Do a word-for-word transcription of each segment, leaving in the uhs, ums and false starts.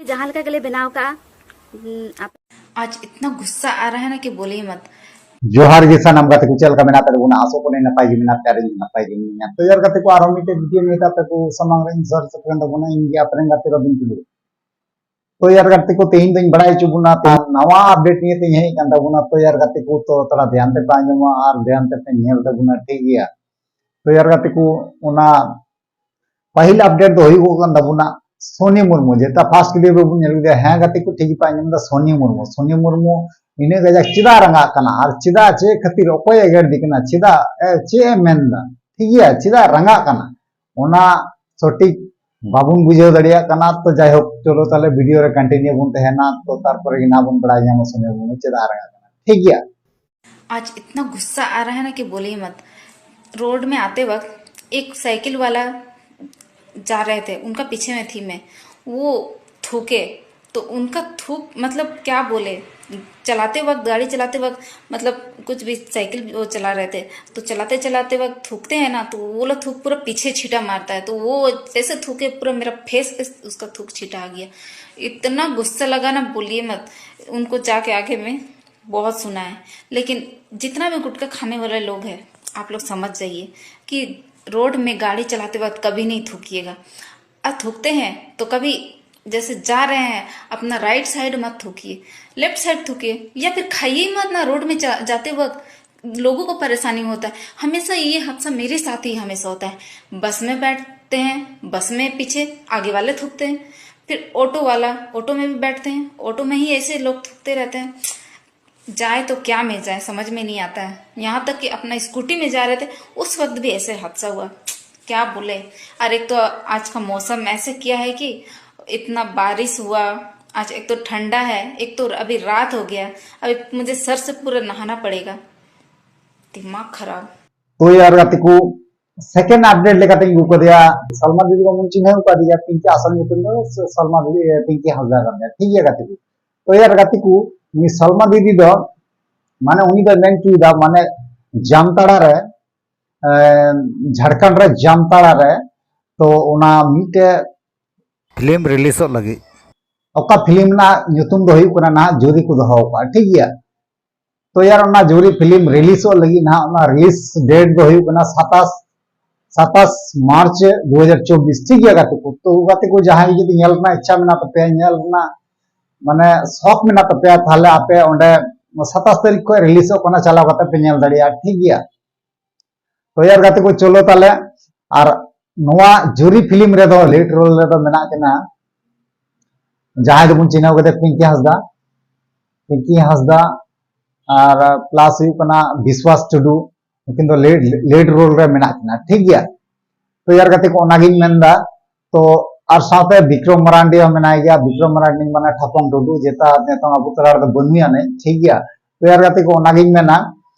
ᱡᱟᱦᱟᱸ ᱞᱮᱠᱟ ᱜᱮᱞᱮ ᱵᱮᱱᱟᱣ ᱠᱟᱜᱼᱟ᱾ ᱩᱸ, ᱟᱯ- आज इतना गुस्सा आ रहा है ना कि बोले ही मत। ᱡᱚᱦᱟᱨ ᱜᱮ ᱥᱟᱱᱟᱢ ᱜᱟᱛᱮ ᱠᱚ, ᱪᱮᱫ ᱞᱮᱠᱟ ᱢᱮᱱᱟᱜ ᱯᱮ ᱛᱟᱵᱚᱱᱟ? ᱟᱥᱚᱜ ᱠᱟᱹᱱᱟᱹᱧ ᱱᱟᱯᱟᱭ ᱜᱮ ᱢᱮᱱᱟᱜ ᱯᱮᱭᱟ ᱟᱨ ᱤᱧ ᱱᱟᱯᱟᱭ ᱜᱮ ᱢᱤᱱᱟᱹᱧᱟ᱾ ᱛᱚ ᱭᱟᱨ ᱜᱟᱛᱮ ᱠᱚ, ᱟᱨᱦᱚᱸ ᱢᱤᱫᱴᱮᱡ ᱵᱷᱤᱰᱤᱭᱳ ᱱᱤᱭᱮ ᱟᱯᱮ ᱠᱚ ᱥᱟᱢᱟᱝ ᱨᱮ ᱤᱧ ᱥᱚᱦᱚᱨ ᱥᱮᱴᱮᱨ ᱠᱟᱱ ᱛᱟᱵᱚᱱᱟ, ᱤᱧ ᱜᱮ ᱟᱯᱮ ᱨᱮᱱ ᱜᱟᱛᱮ ᱨᱚᱵᱤᱱ ᱴᱩᱰᱩ᱾ ᱛᱚ ᱭᱟᱨ ᱜᱟᱛᱮ ᱠᱚ, ᱛᱮᱦᱮᱧ ᱫᱚᱧ ᱵᱟᱲᱟᱭ ᱦᱚᱪᱚ ᱵᱚᱱᱟ, ᱛᱮᱦᱮᱧ ᱱᱟᱣᱟ ᱟᱯᱰᱮᱴ ᱱᱤᱭᱮ ᱛᱮᱧ ᱦᱮᱡ ᱟᱠᱟᱱ ᱛᱟᱵᱚᱱᱟ᱾ ᱛᱚ ᱭᱟᱨ ᱜᱟᱛᱮ ᱠᱚ, ᱛᱚ ᱛᱷᱚᱲᱟ ᱫᱷᱮᱭᱟᱱ ᱛᱮᱯᱮ ᱟᱸᱡᱚᱢᱟ ᱟᱨ ᱫᱷᱮᱭᱟᱱ ᱛᱮᱯᱮ ᱧᱮᱞ ᱛᱟᱵᱚᱱᱟ, ᱴᱷᱤᱠ ᱜᱮᱭᱟ? ᱛᱚ ᱭᱟᱨ ᱜᱟᱛᱮ ᱠᱚ, ᱚᱱᱟ ᱯᱟᱹᱦᱤᱞ ᱟᱯᱰᱮᱴ ᱫᱚ ᱦᱩᱭᱩᱜᱚᱜ ᱠᱟᱱ ᱛᱟᱵᱚᱱᱟ ᱥᱳᱱᱤ ᱢᱩᱨᱢᱩ, ᱡᱮᱴᱟ ᱯᱷᱟᱥᱴ ᱠᱞᱤᱯ ᱨᱮᱵᱚᱱ ᱧᱮᱞ ᱠᱮᱫᱟ᱾ ᱦᱮᱸ ᱜᱟᱛᱮ ᱠᱚ, ᱴᱷᱤᱠ ᱜᱮᱯᱮ ᱟᱸᱡᱚᱢ ᱮᱫᱟ, ᱥᱳᱱᱤ ᱢᱩᱨᱢᱩ᱾ ᱥᱳᱱᱤ ᱢᱩᱨᱢᱩ ᱤᱱᱟᱹ ᱠᱟᱡᱟᱠ ᱪᱮᱫᱟᱜ ᱨᱟᱸᱜᱟᱜ ᱠᱟᱱᱟ ᱟᱨ ᱪᱮᱫᱟᱜ, ᱪᱮᱫ ᱠᱷᱟᱹᱛᱤᱨ, ᱚᱠᱚᱭ ᱮᱜᱮᱨ ᱫᱤ ᱠᱟᱱᱟ, ᱪᱮᱫᱟᱜ, ᱮ, ᱪᱮᱫ ᱮ ᱢᱮᱱ ᱮᱫᱟ? ᱴᱷᱤᱠ ᱜᱮᱭᱟ, ᱪᱮᱫᱟᱜ ᱨᱟᱸᱜᱟᱜ ᱠᱟᱱᱟ, ᱚᱱᱟ ᱥᱚᱴᱷᱤᱠ ᱵᱟᱵᱚᱱ ᱵᱩᱡᱷᱟᱹᱣ ᱫᱟᱲᱮᱭᱟᱜ ᱠᱟᱱᱟ᱾ ᱛᱚ ᱡᱟᱭᱦᱳᱠ, ᱪᱚᱞᱚ ᱛᱟᱦᱞᱮ ᱵᱷᱤᱰᱤᱭᱳ ᱨᱮ ᱠᱚᱱᱴᱤᱱᱤᱭᱩ ᱵᱚᱱ ᱛᱟᱦᱮᱱᱟ, ᱛᱚ ᱛᱟᱨᱯᱚᱨᱮ ᱜᱮ ᱱᱟᱦᱟᱜ ᱵᱚᱱ ᱵᱟᱲᱟᱭ ᱧᱟᱢᱟ ᱥᱳᱱᱤ ᱢᱩᱨᱢᱩ ᱪᱮᱫᱟᱜ ᱨᱟᱸᱜᱟᱜ ᱠᱟᱱᱟ, ᱴᱷᱤᱠ ᱜᱮᱭᱟ? आज इतना गुस्सा आ रहा है ना कि बोले ही मत। रोड में आते वक्त एक साइकिल वाला जा रहे थे, उनका पीछे में थी मैं, वो थूके, तो उनका थूक, मतलब क्या बोले, चलाते वक्त, गाड़ी चलाते वक्त, मतलब कुछ भी साइकिल वो चला रहे थे, तो चलाते चलाते वक्त थूकते हैं ना, तो वो वाला थूक पूरा पीछे छींटा मारता है, तो वो जैसे थूके, पूरा मेरा फेस पे उसका थूक छींटा आ गया। इतना गुस्सा लगा ना, बोलिए मत। उनको जाके आगे में बहुत सुना है, लेकिन जितना भी गुटखा खाने वाले लोग हैं, आप लोग समझ जाइए कि रोड में गाड़ी चलाते वक्त कभी नहीं थूकिएगा। और थूकते हैं तो कभी जैसे जा रहे हैं, अपना राइट साइड मत थूकिए, लेफ्ट साइड थूकिए, या फिर खाइए ही मत ना। रोड में जा, जाते वक्त लोगों को परेशानी होता है। हमेशा ये हादसा मेरे साथ ही हमेशा होता है। बस में बैठते हैं, बस में पीछे आगे वाले थूकते हैं, फिर ऑटो वाला, ऑटो में भी बैठते हैं, ऑटो में ही ऐसे लोग थूकते रहते हैं। जाए तो क्या में जाए, समझ में नहीं आता है। यहाँ तक कि अपना स्कूटी में जा रहे थे, उस वक्त भी ऐसे हादसा हुआ। क्या बोले। और एक तो आज का मौसम ऐसे किया है कि इतना बारिश हुआ, आज एक तो ठंडा है, एक तो अभी रात हो गया, अभी मुझे सर से पूरा नहाना पड़ेगा। दिमाग खराब। ᱛᱚ ᱭᱟᱨ ᱜᱟᱛᱮ ᱠᱚ, ᱥᱮᱠᱮᱱᱰ ᱟᱯᱰᱮᱴ ᱞᱮᱠᱟᱛᱮᱧ ᱟᱹᱜᱩ ᱠᱟᱫᱮᱭᱟ᱾ ᱥᱟᱞᱢᱟ ᱫᱤᱫᱤ ᱵᱚᱱ ᱪᱤᱱᱦᱟᱹᱣ ᱠᱟᱫᱮᱭᱟ, ᱯᱤᱝᱠᱤ, ᱟᱥᱚᱞ ᱧᱩᱛᱩᱢ ᱫᱚ ᱥᱟᱞᱢᱟ ᱫᱤᱫᱤ, ᱯᱤᱝᱠᱤ ᱦᱟᱸᱥᱫᱟ ᱠᱟᱱ ᱛᱟᱭᱟ, ᱴᱷᱤᱠ ᱜᱮᱭᱟ ᱜᱟᱛᱮ ᱠᱚ? ᱛᱚ ᱭᱟᱨ ᱜᱟᱛᱮ ᱠᱚ, ᱩᱱᱤ ᱥᱟᱞᱢᱟ ᱫᱤᱫᱤ ᱫᱚ, ᱢᱟᱱᱮ ᱩᱱᱤ ᱫᱚᱭ ᱢᱮᱱ ᱦᱚᱪᱚᱭᱮᱫᱟ, ᱢᱟᱱᱮ ᱡᱟᱢᱛᱟᱲᱟ ᱨᱮ, ᱮᱸ, ᱡᱷᱟᱲᱠᱷᱚᱸᱰ ᱨᱮ ᱡᱟᱢᱛᱟᱲᱟ ᱨᱮ, ᱛᱚ ᱚᱱᱟ ᱢᱤᱫᱴᱮᱡ ᱯᱷᱤᱞᱢ ᱨᱤᱞᱤᱡᱚᱜ ᱞᱟᱹᱜᱤᱫ᱾ ᱚᱠᱟ ᱯᱷᱤᱞᱢ ᱨᱮᱱᱟᱜ ᱧᱩᱛᱩᱢ ᱫᱚ ᱦᱩᱭᱩᱜ ᱠᱟᱱᱟ ᱱᱟᱦᱟᱜ ᱡᱩᱨᱤ ᱠᱚ ᱫᱚᱦᱚ ᱟᱠᱟᱫᱼᱟ, ᱴᱷᱤᱠ ᱜᱮᱭᱟ᱾ ᱛᱚ ᱭᱟᱨ, ᱚᱱᱟ ᱡᱩᱨᱤ ᱯᱷᱤᱞᱢ ᱨᱤᱞᱤᱡᱚᱜ ᱞᱟᱹᱜᱤᱫ ᱱᱟᱦᱟᱜ ᱚᱱᱟ ᱨᱤᱞᱤᱡ ᱰᱮᱴ ᱫᱚ ᱦᱩᱭᱩᱜ ᱠᱟᱱᱟ ᱥᱟᱛᱟᱥ ᱥᱟᱛᱟᱥ ᱢᱟᱨᱪ ᱫᱩ ᱦᱟᱡᱟᱨ ᱪᱚᱵᱵᱤᱥ, ᱴᱷᱤᱠ ᱜᱮᱭᱟ ᱜᱟᱛᱮ ᱠᱚ᱾ ᱛᱚ ᱜᱟᱛᱮ ᱠᱚ, ᱡᱟᱦᱟᱸᱭ ᱡᱩᱫᱤ ᱧᱮᱞ ᱨᱮᱱᱟᱜ ᱤᱪᱪᱷᱟ ᱢᱮᱱᱟᱜ ᱛᱟᱯᱮᱭᱟ, ᱧᱮᱞ ᱨᱮᱱᱟᱜ ᱢᱟᱱᱮ ᱥᱚᱠ ᱢᱮᱱᱟᱜ ᱛᱟᱯᱮᱭᱟ, ᱛᱟᱦᱞᱮ ᱟᱯᱮ ᱚᱸᱰᱮ ᱥᱟᱛᱟᱥ ᱛᱟᱹᱨᱤᱠᱷ ᱠᱷᱚᱱ ᱨᱤᱞᱤᱡᱚᱜ ᱠᱟᱱᱟ, ᱪᱟᱞᱟᱣ ᱠᱟᱛᱮ ᱯᱮ ᱧᱮᱞ ᱫᱟᱲᱮᱭᱟᱜᱼᱟ, ᱴᱷᱤᱠ ᱜᱮᱭᱟ᱾ ᱛᱚ ᱭᱟᱨ ᱜᱟᱛᱮ ᱠᱚ, ᱪᱚᱞᱚ ᱛᱟᱦᱞᱮ᱾ ᱟᱨ ᱱᱚᱣᱟ ᱡᱩᱨᱤ ᱯᱷᱤᱞᱢ ᱨᱮᱫᱚ ᱞᱤᱰ ᱨᱳᱞ ᱨᱮᱫᱚ ᱢᱮᱱᱟᱜ ᱠᱤᱱᱟ, ᱡᱟᱦᱟᱸᱭ ᱫᱚᱵᱚᱱ ᱪᱤᱱᱦᱟᱹᱣ ᱠᱟᱫᱮ ᱯᱤᱝᱠᱤ ᱦᱟᱸᱥᱫᱟ, ᱯᱤᱝᱠᱤ ᱦᱟᱸᱥᱫᱟ, ᱟᱨ ᱯᱞᱟᱥ ᱦᱩᱭᱩᱜ ᱠᱟᱱᱟ ᱵᱤᱥᱣᱟᱥ ᱴᱩᱰᱩ, ᱱᱩᱠᱤᱱ ᱫᱚ ᱞᱤᱰ, ᱞᱤᱰ ᱨᱳᱞ ᱨᱮ ᱢᱮᱱᱟᱜ ᱠᱤᱱᱟ, ᱴᱷᱤᱠ ᱜᱮᱭᱟ᱾ ᱛᱚ ᱭᱟᱨ ᱜᱟᱛᱮ ᱠᱚ, ᱚᱱᱟᱜᱤᱧ ᱢᱮᱱᱫᱟ᱾ ᱛᱚ ᱟᱨ ᱥᱟᱶᱛᱮ ᱵᱤᱠᱨᱚᱢ ᱢᱟᱨᱟᱱᱰᱤ ᱦᱚᱸ ᱢᱮᱱᱟᱭ ᱜᱮᱭᱟ, ᱵᱤᱠᱨᱚᱢ ᱢᱟᱨᱟᱱᱰᱤ ᱢᱟᱱᱮ ᱴᱷᱟᱯᱚᱝ ᱴᱩᱰᱩ, ᱡᱮᱴᱟ ᱱᱤᱛᱚᱝ ᱟᱵᱚ ᱛᱟᱞᱟ ᱨᱮᱫᱚ ᱵᱟᱹᱱᱩᱭᱟ ᱱᱮ, ᱴᱷᱤᱠ ᱜᱮᱭᱟ᱾ ᱛᱚ ᱭᱟᱨ ᱜᱟᱛᱮ ᱠᱚ, ᱚᱱᱟᱜᱤᱧ ᱢᱮᱱᱟ᱾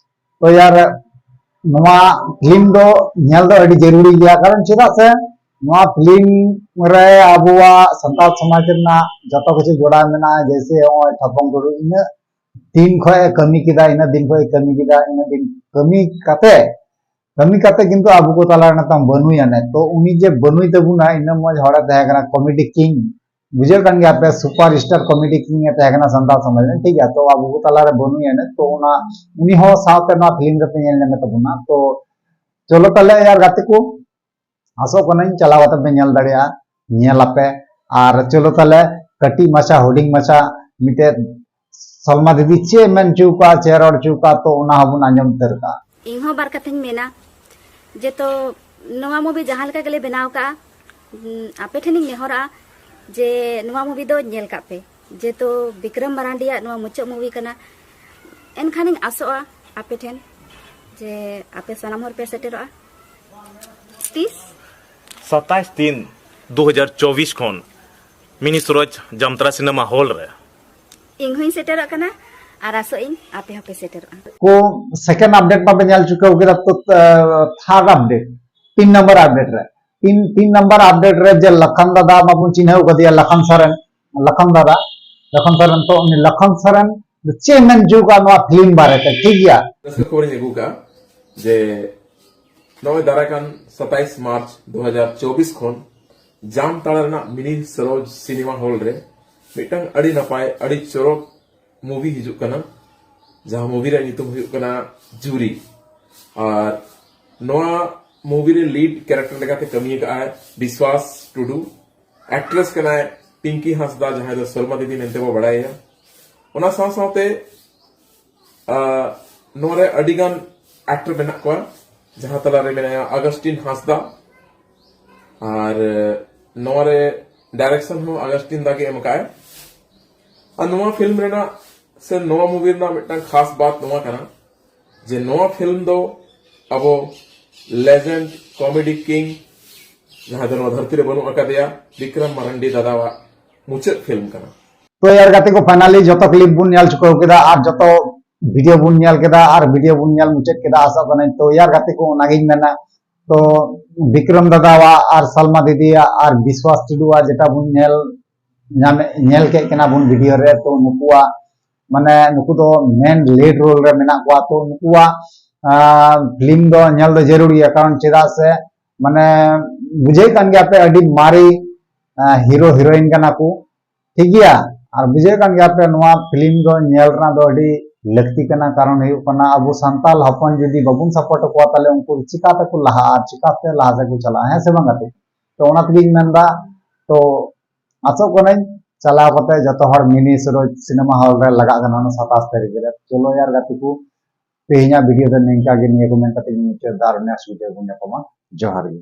ᱛᱚ ᱭᱟᱨ ᱱᱚᱣᱟ ᱯᱷᱤᱞᱢ ᱫᱚ ᱧᱮᱞ ᱫᱚ ᱟᱹᱰᱤ ᱡᱟᱹᱨᱩᱲᱤ ᱜᱮᱭᱟ, ᱠᱟᱨᱚᱱ ᱪᱮᱫᱟᱜ ᱥᱮ ᱱᱚᱣᱟ ᱯᱷᱤᱞᱢ ᱨᱮ ᱟᱵᱚᱣᱟᱜ ᱥᱟᱱᱛᱟᱲ ᱥᱚᱢᱟᱡᱽ ᱨᱮᱱᱟᱜ ᱡᱚᱛᱚ ᱠᱤᱪᱷᱩ ᱡᱚᱲᱟᱣ ᱢᱮᱱᱟᱜᱼᱟ᱾ ᱡᱮᱭᱥᱮ ᱱᱚᱜᱼᱚᱭ ᱴᱷᱟᱯᱚᱝ ᱴᱩᱰᱩ ᱤᱱᱟᱹᱜ ᱫᱤᱱ ᱠᱷᱚᱱ ᱮ ᱠᱟᱹᱢᱤ ᱠᱮᱫᱟ, ᱤᱱᱟᱹᱜ ᱫᱤᱱ ᱠᱷᱚᱱ ᱮ ᱠᱟᱹᱢᱤ ᱠᱮᱫᱟ, ᱤᱱᱟᱹᱜ ᱫᱤᱱ ᱠᱟᱹᱢᱤ ᱠᱟᱛᱮ, ᱠᱟᱹᱢᱤ ᱠᱟᱛᱮ ᱠᱤᱱᱛᱩ ᱟᱵᱚ ᱠᱚ ᱛᱟᱞᱟ ᱨᱮ ᱱᱤᱛᱚᱝ ᱵᱟᱹᱱᱩᱭᱟ ᱱᱮ᱾ ᱛᱚ ᱩᱱᱤ ᱡᱮ ᱵᱟᱹᱱᱩᱭ ᱛᱟᱵᱚᱱᱟ, ᱤᱱᱟᱹ ᱢᱚᱡᱽ ᱦᱚᱲᱮ ᱛᱟᱦᱮᱸ ᱠᱟᱱᱟ, ᱠᱚᱢᱮᱰᱤ ᱠᱤᱝ, ᱵᱩᱡᱷᱟᱹᱜ ᱠᱟᱱ ᱜᱮᱭᱟ ᱯᱮ, ᱥᱩᱯᱟᱨ ᱥᱴᱟᱨ ᱠᱚᱢᱮᱰᱤ ᱠᱤᱝ ᱮ ᱛᱟᱦᱮᱸ ᱠᱟᱱᱟ ᱥᱟᱱᱛᱟᱲ ᱥᱚᱢᱟᱡᱽ ᱨᱮ, ᱴᱷᱤᱠ ᱜᱮᱭᱟ᱾ ᱛᱚ ᱟᱵᱚ ᱠᱚ ᱛᱟᱞᱟ ᱨᱮ ᱵᱟᱹᱱᱩᱭᱟ ᱱᱮ, ᱛᱚ ᱚᱱᱟ ᱩᱱᱤ ᱦᱚᱸ ᱥᱟᱶᱛᱮ ᱱᱚᱣᱟ ᱯᱷᱤᱞᱢ ᱨᱮᱯᱮ ᱧᱮᱞ ᱧᱟᱢᱮ ᱛᱟᱵᱚᱱᱟ᱾ ᱛᱚ ᱪᱚᱞᱚ ᱛᱟᱦᱞᱮ ᱭᱟᱨ ᱜᱟᱛᱮ ᱠᱚ, ᱟᱥᱚᱜ ᱠᱟᱹᱱᱟᱹᱧ ᱪᱟᱞᱟᱣ ᱠᱟᱛᱮ ᱯᱮ ᱧᱮᱞ ᱫᱟᱲᱮᱭᱟᱜᱼᱟ, ᱧᱮᱞ ᱟᱯᱮ᱾ ᱟᱨ ᱪᱚᱞᱚ ᱛᱟᱦᱞᱮ ᱠᱟᱹᱴᱤᱡ ᱢᱟᱪᱷᱟ, ᱦᱩᱰᱤᱧ ᱢᱟᱪᱷᱟ ᱢᱤᱫᱴᱮᱡ ᱥᱚᱞᱢᱟ ᱫᱤᱫᱤ ᱪᱮᱫ ᱮ ᱢᱮᱱ ᱦᱚᱪᱚ ᱠᱟᱜᱼᱟ, ᱪᱮᱫ ᱮ ᱨᱚᱲ ᱦᱚᱪᱚ ᱠᱟᱜᱼᱟ, ᱛᱚ ᱚᱱᱟ ᱦᱚᱸᱵᱚᱱ ᱟᱸᱡᱚᱢ ᱩᱛᱟᱹᱨ ᱠᱟᱜᱼᱟ᱾ ᱤᱧ ᱦᱚᱸ ᱵᱟᱨ ᱠᱟᱛᱷᱟᱧ ᱢᱮᱱᱟ ᱡᱮ, ᱛᱚ ᱱᱚᱣᱟ movie ᱡᱟᱦᱟᱸ ᱞᱮᱠᱟ ᱜᱮᱞᱮ ᱵᱮᱱᱟᱣ ᱠᱟᱜᱼᱟ, ᱩᱸ, ᱟᱯᱮ ᱴᱷᱮᱱᱤᱧ ᱱᱮᱦᱚᱨᱚᱜᱼᱟ ᱡᱮ ᱱᱚᱣᱟ movie ᱫᱚ ᱧᱮᱞ ᱠᱟᱜ ᱯᱮ, ᱡᱮᱦᱮᱛᱩ ᱵᱤᱠᱨᱚᱢ ᱢᱟᱨᱟᱱᱰᱤᱭᱟᱜ ᱱᱚᱣᱟ ᱢᱩᱪᱟᱹᱫ movie ᱠᱟᱱᱟ᱾ ᱮᱱᱠᱷᱟᱱᱤᱧ ᱟᱥᱚᱜᱼᱟ ᱟᱯᱮ ᱴᱷᱮᱱ ᱡᱮ ᱟᱯᱮ ᱥᱟᱱᱟᱢ ᱦᱚᱲ ᱯᱮ ᱥᱮᱴᱮᱨᱚᱜᱼᱟ᱾ ᱛᱤᱥ? ᱥᱟᱛᱟᱭᱤᱥ ᱛᱤᱱ ᱫᱩ ᱦᱟᱡᱟᱨ ᱪᱚᱵᱵᱤᱥ ᱠᱷᱚᱱ ᱢᱤᱱᱤ ᱥᱚᱨᱳᱡᱽ ᱡᱟᱢᱛᱟᱨᱟ ᱥᱤᱱᱮᱢᱟ ᱦᱚᱞ ᱨᱮ᱾ ᱤᱧ ᱦᱚᱸᱧ ᱥᱮᱴᱮᱨᱚᱜ ᱠᱟᱱᱟ ᱟᱨ ᱟᱥᱚᱜ ᱤᱧ ᱟᱯᱮ ᱦᱚᱸᱯᱮ ᱥᱮᱴᱮᱨᱚᱜᱼᱟ᱾ ᱠᱚ second update ᱢᱟᱯᱮ ᱧᱮᱞ ᱪᱩᱠᱟᱹᱣ ᱠᱮᱫᱟ, ᱛᱚ, ᱟᱸ, third update, ᱛᱤᱱ ᱱᱚᱢᱵᱚᱨ update ᱨᱮ, ᱛᱤᱱ, ᱛᱤᱱ ᱱᱚᱢᱵᱚᱨ update ᱨᱮ ᱡᱮ ᱞᱟᱠᱷᱟᱱ ᱫᱟᱫᱟ ᱢᱟᱵᱚᱱ ᱪᱤᱱᱦᱟᱹᱣ ᱠᱟᱫᱮᱭᱟ, ᱞᱟᱠᱷᱟᱱ ᱥᱚᱨᱮᱱ, ᱞᱟᱠᱷᱟᱱ ᱫᱟᱫᱟ, ᱞᱟᱠᱷᱟᱱ ᱥᱚᱨᱮᱱ, ᱛᱚ ᱩᱱᱤ ᱞᱟᱠᱷᱟᱱ ᱥᱚᱨᱮᱱ ᱫᱚ ᱪᱮᱫ ᱮ ᱢᱮᱱ ᱦᱚᱪᱚ ᱠᱟᱜᱼᱟ ᱱᱚᱣᱟ ᱯᱷᱤᱞᱢ ᱵᱟᱨᱮᱛᱮ, ᱴᱷᱤᱠ ᱜᱮᱭᱟ? ᱨᱟᱹᱥᱠᱟᱹ ᱠᱷᱚᱵᱚᱨᱤᱧ ᱟᱹᱜᱩ ᱠᱟᱜᱼᱟ ᱡᱮ ᱱᱚᱜᱼᱚᱭ ᱫᱟᱨᱟᱭ ᱠᱟᱱ ᱥᱟᱛᱟᱭᱤᱥ ᱢᱟᱨᱪ ᱫᱩ ᱦᱟᱡᱟᱨ ᱪᱚᱵᱵᱤᱥ ᱠᱷᱚᱱ ᱡᱟᱢᱛᱟᱲᱟ ᱨᱮᱱᱟᱜ ᱢᱤᱱᱤ ᱥᱚᱨᱳᱡᱽ ᱥᱤᱱᱮᱢᱟ ᱦᱚᱞ ᱨᱮ ᱢᱤᱫᱴᱟᱝ ᱟᱹᱰᱤ ᱱᱟᱯᱟᱭ, ᱟᱹᱰᱤ ᱪᱚᱨᱚᱠ ᱢᱩᱵᱷᱤ ᱦᱤᱡᱩᱜ ᱠᱟᱱᱟ, ᱡᱟᱦᱟᱸ ᱢᱩᱵᱷᱤ ᱨᱮᱭᱟᱜ ᱧᱩᱛᱩᱢ ᱦᱩᱭᱩᱜ ᱠᱟᱱᱟ ᱡᱩᱨᱤ᱾ ᱟᱨ ᱱᱚᱣᱟ ᱢᱩᱵᱷᱤ ᱨᱮ ᱞᱤᱰ ᱠᱮᱨᱮᱠᱴᱟᱨ ᱞᱮᱠᱟᱛᱮ ᱠᱟᱹᱢᱤ ᱟᱠᱟᱫ ᱟᱭ ᱵᱤᱥᱣᱟᱥ ᱴᱩᱰᱩ᱾ ᱮᱠᱴᱨᱮᱥ ᱠᱟᱱᱟᱭ ᱯᱤᱝᱠᱤ ᱦᱟᱸᱥᱫᱟ, ᱡᱟᱦᱟᱸᱭ ᱫᱚ ᱥᱚᱞᱢᱟ ᱫᱤᱫᱤ ᱢᱮᱱᱛᱮ ᱵᱚ ᱵᱟᱲᱟᱭᱟ᱾ ᱚᱱᱟ ᱥᱟᱶ ᱥᱟᱶᱛᱮ ᱟᱨ ᱱᱚᱣᱟ ᱨᱮ ᱟᱹᱰᱤ ᱜᱟᱱ ᱮᱠᱴᱚᱨ ᱢᱮᱱᱟᱜ ᱠᱚᱣᱟ, ᱡᱟᱦᱟᱸ ᱛᱟᱞᱟᱨᱮ ᱢᱮᱱᱟᱭᱟ ᱟᱜᱟᱥᱴᱤᱱ ᱦᱟᱸᱥᱫᱟ᱾ ᱟᱨ ᱱᱚᱣᱟ ᱨᱮ ᱰᱟᱭᱨᱮᱠᱥᱚᱱ ᱦᱚᱸ ᱟᱜᱟᱥᱴᱤᱱ ᱫᱟ ᱜᱮ ᱮᱢ ᱟᱠᱟᱫᱟᱭ᱾ ᱟᱨ ᱱᱚᱣᱟ ᱯᱷᱤᱞᱢ ᱨᱮᱱᱟᱜ ᱥᱮ ᱱᱚᱣᱟ ᱢᱩᱵᱷᱤ ᱨᱮᱱᱟᱜ ᱢᱤᱫᱴᱟᱝ ᱠᱷᱟᱥ ᱵᱟᱛ ᱱᱚᱣᱟ ᱠᱟᱱᱟ ᱡᱮ ᱱᱚᱣᱟ ᱯᱷᱤᱞᱢ ᱫᱚ ᱟᱵᱚ ᱞᱮᱡᱮᱱᱰ ᱠᱚᱢᱮᱰᱤ ᱠᱤᱝ, ᱡᱟᱦᱟᱸᱭ ᱫᱚ ᱱᱚᱣᱟ ᱫᱷᱟᱹᱨᱛᱤ ᱨᱮ ᱵᱟᱹᱱᱩᱜ ᱟᱠᱟᱫᱮᱭᱟ, ᱵᱤᱠᱨᱚᱢ ᱢᱟᱨᱟᱱᱰᱤ ᱫᱟᱫᱟᱣᱟᱜ ᱢᱩᱪᱟᱹᱫ ᱯᱷᱤᱞᱢ ᱠᱟᱱᱟ᱾ ᱛᱚ ᱭᱟᱨ ᱜᱟᱛᱮ ᱠᱚ, ᱯᱷᱟᱭᱱᱟᱞᱤ ᱡᱚᱛᱚ ᱠᱞᱤᱯ ᱵᱚᱱ ᱧᱮᱞ ᱪᱩᱠᱟᱹᱣ ᱠᱮᱫᱟ ᱟᱨ ᱡᱚᱛᱚ ᱵᱷᱤᱰᱤᱭᱳ ᱵᱚᱱ ᱧᱮᱞ ᱠᱮᱫᱟ ᱟᱨ ᱵᱷᱤᱰᱤᱭᱳ ᱵᱚᱱ ᱧᱮᱞ ᱢᱩᱪᱟᱹᱫ ᱠᱮᱫᱟ᱾ ᱟᱥᱚᱜ ᱠᱟᱹᱱᱟᱹᱧ ᱛᱚ ᱭᱟᱨ ᱜᱟᱛᱮ ᱠᱚ, ᱚᱱᱟᱜᱤᱧ ᱢᱮᱱᱟ, ᱛᱚ ᱵᱤᱠᱨᱚᱢ ᱫᱟᱫᱟᱣᱟᱜ ᱟᱨ ᱥᱟᱞᱢᱟ ᱫᱤᱫᱤᱭᱟᱜ ᱟᱨ ᱵᱤᱥᱣᱟᱥ ᱴᱩᱰᱩᱣᱟᱜ ᱡᱮᱴᱟ ᱵᱚᱱ ᱧᱮᱞ ᱧᱟᱢ ᱧᱮᱞ ᱠᱮᱫ ᱠᱤᱱᱟ ᱵᱚᱱ ᱵᱷᱤᱰᱤᱭᱳ ᱨᱮ, ᱛᱚ ᱱᱩᱠᱩᱣᱟᱜ ᱢᱟᱱᱮ ᱱᱩᱠᱩ ᱫᱚ ᱢᱮᱱ ᱞᱤᱰ ᱨᱳᱞ ᱨᱮ ᱢᱮᱱᱟᱜ ᱠᱚᱣᱟ᱾ ᱛᱚ ᱱᱩᱠᱩᱣᱟᱜ ᱯᱷᱤᱞᱢ ᱫᱚ ᱧᱮᱞ ᱫᱚ ᱡᱟᱹᱨᱩᱲ ᱜᱮᱭᱟ, ᱠᱟᱨᱚᱱ ᱪᱮᱫᱟᱜ ᱥᱮ ᱢᱟᱱᱮ ᱵᱩᱡᱷᱟᱹᱣ ᱠᱟᱱ ᱜᱮᱭᱟ ᱯᱮ, ᱟᱹᱰᱤ ᱢᱟᱨᱮ ᱦᱤᱨᱳ ᱦᱤᱨᱳᱭᱤᱱ ᱠᱟᱱᱟ ᱠᱚ, ᱴᱷᱤᱠ ᱜᱮᱭᱟ᱾ ᱟᱨ ᱵᱩᱡᱷᱟᱹᱣ ᱠᱟᱱ ᱜᱮᱭᱟ ᱯᱮ, ᱱᱚᱣᱟ ᱯᱷᱤᱞᱢ ᱫᱚ ᱧᱮᱞ ᱨᱮᱱᱟᱜ ᱫᱚ ᱟᱹᱰᱤ ᱞᱟᱹᱠᱛᱤ ᱠᱟᱱᱟ᱾ ᱠᱟᱨᱚᱱ ᱦᱩᱭᱩᱜ ᱠᱟᱱᱟ, ᱟᱵᱚ ᱥᱟᱱᱛᱟᱲ ᱦᱚᱯᱚᱱ ᱡᱩᱫᱤ ᱵᱟᱵᱚᱱ ᱥᱟᱯᱳᱨᱴ ᱟᱠᱚᱣᱟ, ᱛᱟᱦᱞᱮ ᱩᱱᱠᱩ ᱪᱤᱠᱟ ᱛᱮᱠᱚ ᱞᱟᱦᱟᱜᱼᱟ, ᱪᱤᱠᱟᱛᱮ ᱞᱟᱦᱟ ᱥᱮᱫ ᱠᱚ ᱪᱟᱞᱟᱜᱼᱟ, ᱦᱮᱸ ᱥᱮ ᱵᱟᱝ ᱜᱟᱛᱮ? ᱛᱚ ᱚᱱᱟ ᱛᱮᱜᱮᱧ ᱢᱮᱱᱫᱟ, ᱛᱚ ᱟᱥᱚᱜ ᱠᱟᱹᱱᱟᱹᱧ ᱪᱟᱞᱟᱣ ᱠᱟᱛᱮ ᱡᱚᱛᱚ ᱦᱚᱲ ᱢᱤᱱᱤ ᱥᱚᱨᱳᱡᱽ ᱥᱤᱱᱮᱢᱟ ᱦᱚᱞ ᱨᱮ ᱞᱟᱜᱟᱜ ᱠᱟᱱᱟ ᱚᱱᱟ ᱥᱟᱛᱟᱥ ᱛᱟᱹᱨᱤᱠᱷ ᱨᱮ᱾ ᱪᱚᱞᱚ ᱭᱟᱨ ᱜᱟᱛᱮ ᱠᱚ, ᱛᱮᱦᱮᱧᱟᱜ ᱵᱷᱤᱰᱤᱭᱳ ᱫᱚ ᱱᱤᱝᱠᱟ ᱜᱮ, ᱱᱤᱭᱟᱹ ᱠᱚ ᱢᱮᱱ ᱠᱟᱛᱮ ᱜᱤᱧ ᱢᱩᱪᱟᱹᱫ ᱫᱟ᱾ ᱟᱨ ᱱᱮᱠᱥᱴ ᱵᱷᱤᱰᱤᱭᱳ ᱵᱚᱱ ᱧᱟᱯᱟᱢᱟ᱾ ᱡᱚᱦᱟᱨ ᱜᱮ᱾